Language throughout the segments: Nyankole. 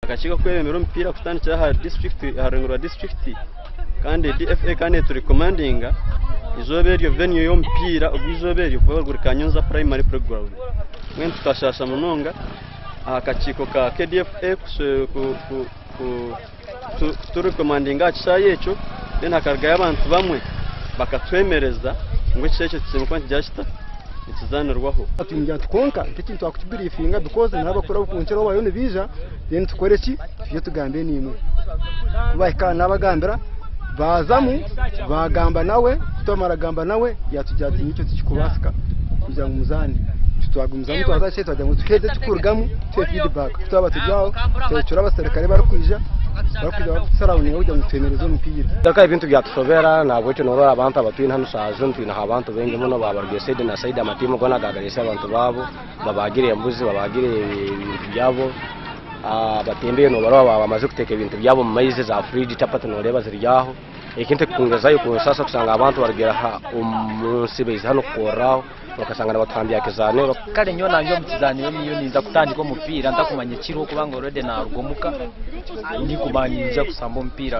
Akakiiko akokwebembera omupiira kutandikira aha disiturikiti aha rurengo rwa disiturikiti kandi DFA kandi neturekomandinga eizooba eryo venue y'omupiira ogw'eizooba eryo kuba guri Kanyonza Primary Playground. Mbwenu tukashaasha munonga aha kakiiko ka KDFA kuturekomandinga aha kishaayi ekyo then hakarugayo abantu bamwe bakatwemereza ngu ekishaayi ekyo tikiine kuba nikigira kita nikizaanirwaho. Tumugira nti kwonka nk'ekintu twakukibiriifinga because n'abakuru abakunkiraho bariyo nibaija then tukore ki twije tugambe naimwe. Ku baahika naabagambira baazamu baagamba nawe ku twamara kugamba nawe yaatugira ati nikyo tikikubaasika kugira ngu muzaane. Twagumizamu twaza ki twagira ngu tuheze ekirikurugamu tuhe feedback. Ku twaba turi aho twecura abaserukare barikwija barikwija barikutusarawundinga kugira ngu twemereze omupiira. Itaka ebintu byatushobera nahabwekyo norora abantu abatwine hanu shaaha zinu twineho abantu baingi muno babaruga saidi na saidi amatiimu goona gaagarese abantu baabo babaagire embuzi babaagire ebintu byabo abatembeyi nobareba baba bamazire kuteeka ebintu byabo omu maizi za fridge chapati noreeba ziri aho ekintu ekikungezayo kunsaasa kushanga abantu barugire omu nsi baija hanu kukoreraho okashanga nibatuhambya aha kizaaniro. Kare nyowe nangye omu kizaaniro niyo ninza kutandika omupiira ntakumanya ekiriho kubanga already naruga omuka ndikumanya ninyija kushamba omupiira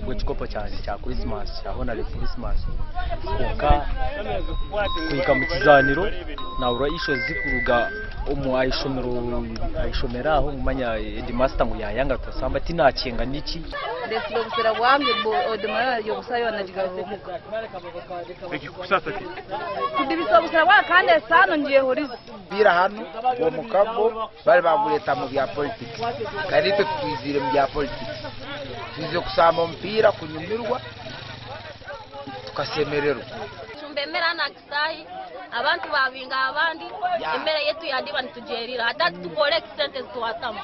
gw'ekikopo kyangye kya Christmas kya Honore Christmas kwonka kuhika mu kizaaniro nahurira issues zikuruga omu ah'eishomero ah'eishomero aho ngu manya headmaster ngu yayanga tutasamba tinakyenga niki. Ndetsire obusera bwange odomora y'obusa yoona nagigarura omuka. Ekikukusaasa ki? Kudibisa obusera bwange kandi esaano ngyehurize. Omupiira hanu omukago bari bagureta mu bya politics kandi itwe titwizire mu bya politics twizire kusamba omupiira kunyumirwa tukasemererwa. Tucumba emere hanu aha kisaayi abantu babinga abandi emere yetu yadiba nitugyerira hati hati tukore ki sente zitwatamu.